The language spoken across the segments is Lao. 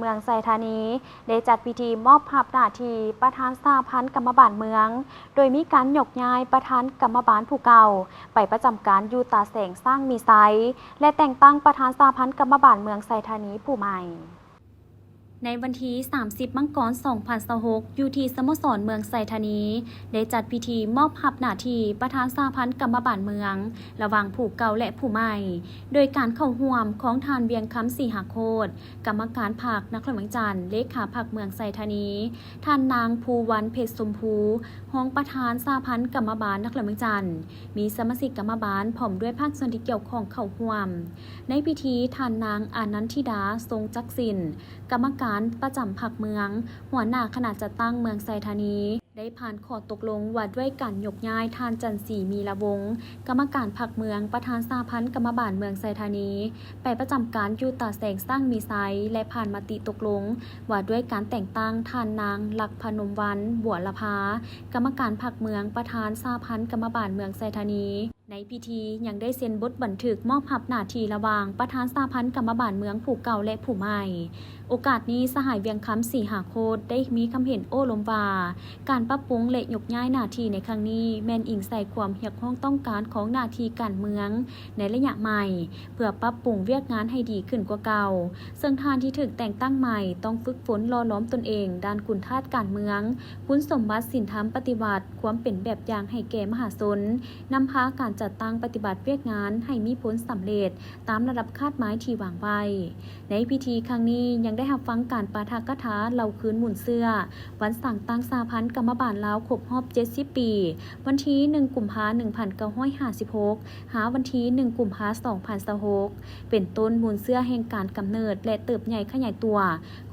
ເມືອງໄຊທານີ ໄດ້ຈັດພິທີມອບຮັບໜ້າທີ່ປະທານສະຫະພັນກຳມະບານເມືອງ, ໂດຍມີການຍົກຍ້າຍປະທານກຳມະບານຜູ້ເກົ່າ ໄປປະຈຳການຢູ່ຕາແສງຊ້າງມີໄຊ ແລະ ແຕ່ງຕັ້ງປະທານສະຫະພັນກຳມະບານເມືອງໄຊທານີຜູ້ໃໝ່. ໃນວັນທີສາມສິບ ມັງກອນ ສອງພັນຊາວຫົກ ຢູ່ທີ່ສະໂມສອນເມືອງໄຊທານີ ໄດ້ຈັດພິທີມອບຮັບໜ້າທີ່ປະທານສະຫະພັນກຳມະບານເມືອງ ລະຫວ່າງຜູ້ເກົ່າ ແລະ ຜູ້ໃໝ່ ໂດຍການເຂົ້າຮ່ວມຂອງທ່ານ ວຽງຄຳ ສີຫາໂຄດ ກຳມະການພັກນະຄອນຫຼວງວຽງຈັນ, ເລຂາພັກເມືອງໄຊທານີ, ທ່ານນາງ ພູວັນ ເພັດຊົມພູ ຮອງປະທານສະຫະພັນກຳມະບານນະຄອນຫຼວງວຽງຈັນ, ມີສະມາຊິກກຳມະບານ ພ້ອມດ້ວຍພາກສ່ວນທີ່ກ່ຽວຂ້ອງເຂົ້າຮ່ວມ. ໃນພິທີ, ທ່ານນາງ ອານັນທິດາ ຊົງຈັກສິນ ກຳມະການປະຈຳພັກເມືອງ, ຫົວໜ້າຄະນະຈັດຕັ້ງເມືອງໄຊທານີ ໄດ້ຜ່ານຂໍ້ຕົກລົງວ່າດ້ວຍການຍົກຍ້າຍທ່ານ ຈັນສີ ມີລະວົງ ກຳມະການພັກເມືອງ, ປະທານສະຫະພັນກຳມະບານເມືອງໄຊທານີ ໄປປະຈຳການຢູ່ຕາແສງຊ້າງມີໄຊ ແລະ ຜ່ານມະຕິຕົກລົງວ່າດ້ວຍການແຕ່ງຕັ້ງທ່ານນາງ ລັກພະນົມວັນ ບົວລະພາ ກຳມະການພັກເມືອງ, ປະທານສະຫະພັນກຳມະບານເມືອງໄຊທານີ. ໃນພິທີຍັງໄດ້ເຊັນບົດບັນທຶກມອບຮັບໜ້າທີ່ລະຫວ່າງປະທານສະຫະພັນກຳມະບານເມືອງຜູ້ເກົ່າ ແລະ ຜູ້ໃໝ່. ໂອກາດນີ້, ສະຫາຍ ວຽງຄຳ ສີຫາໂຄດ ໄດ້ມີຄຳເຫັນໂອ້ລົມວ່າ ການປັບປຸງ ແລະ ຍົກຍ້າຍໜ້າທີ່ໃນຄັ້ງນີ້ ແມ່ນອີງໃສ່ຄວາມຮຽກຮ້ອງຕ້ອງການຂອງໜ້າທີ່ການເມືອງໃນໄລຍະໃໝ່ ເພື່ອປັບປຸງວຽກງານໃຫ້ດີຂຶ້ນກວ່າເກົ່າ, ເຊິ່ງທ່ານທີ່ຖືກແຕ່ງຕັ້ງໃໝ່ຕ້ອງຝຶກຝົນຫຼໍ່ຫຼອມຕົນເອງດ້ານຄຸນທາດການເມືອງ, ຄຸນສົມບັດສິນທຳປະຕິວັດ, ຄວາມເປັນແບບຢ່າງໃຫ້ແກ່ມະຫາຊົນ, ນຳພາການຈັດຕັ້ງປະຕິບັດວຽກງານໃຫ້ມີຜົນສຳເລັດຕາມລະດັບຄາດໝາຍທີ່ວາງໄວ້. ໃນພິທີຄັ້ງນີ້ຍັງໄດ້ຮັບຟັງການປາຖະກະຖາເລົ່າຄືນມູນເຊື້ອວັນສ້າງຕັ້ງສະຫະພັນກຳມະບານລາວຄົບຮອບເຈັດສິບປີ, ວັນທີໜຶ່ງ ກຸມພາ ໜຶ່ງພັນເກົ້າຮ້ອຍຫ້າສິບຫົກ ຫາວັນທີໜຶ່ງ ກຸມພາ ສອງພັນຊາວຫົກ ເປັນຕົ້ນມູນເຊື້ອແຫ່ງການກຳເນີດ ແລະ ເຕີບໃຫຍ່ຂະຫຍາຍຕົວ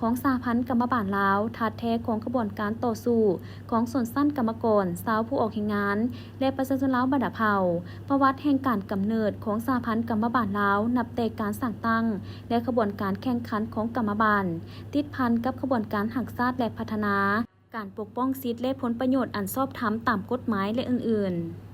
ຂອງສະຫະພັນກຳມະບານລາວ, ທາດແທ້ຂອງຂະບວນການຕໍ່ສູ້ຂອງຊົນຊັ້ນກຳມະກອນ, ຊາວຜູ້ອອກແຮງງານ ແລະ ປະຊາຊົນລາວບັນດາເຜົ່າ, ປະຫວັດແຫ່ງການກຳເນີດຂອງສະຫະພັນກຳມະບານລາວ ນັບແຕ່ການສ້າງຕັ້ງ ແລະ ຂະບວນການແຂ່ງຂັນຂອງກຳມະບານ, ຕິດພັນກັບຂະບວນການຮັກຊາດ ແລະ ພັດທະນາ, ການປົກປ້ອງສິດ ແລະ ຜົນປະໂຫຍດອັນຊອບທຳຕາມກົດໝາຍ ແລະ ອື່ນໆ.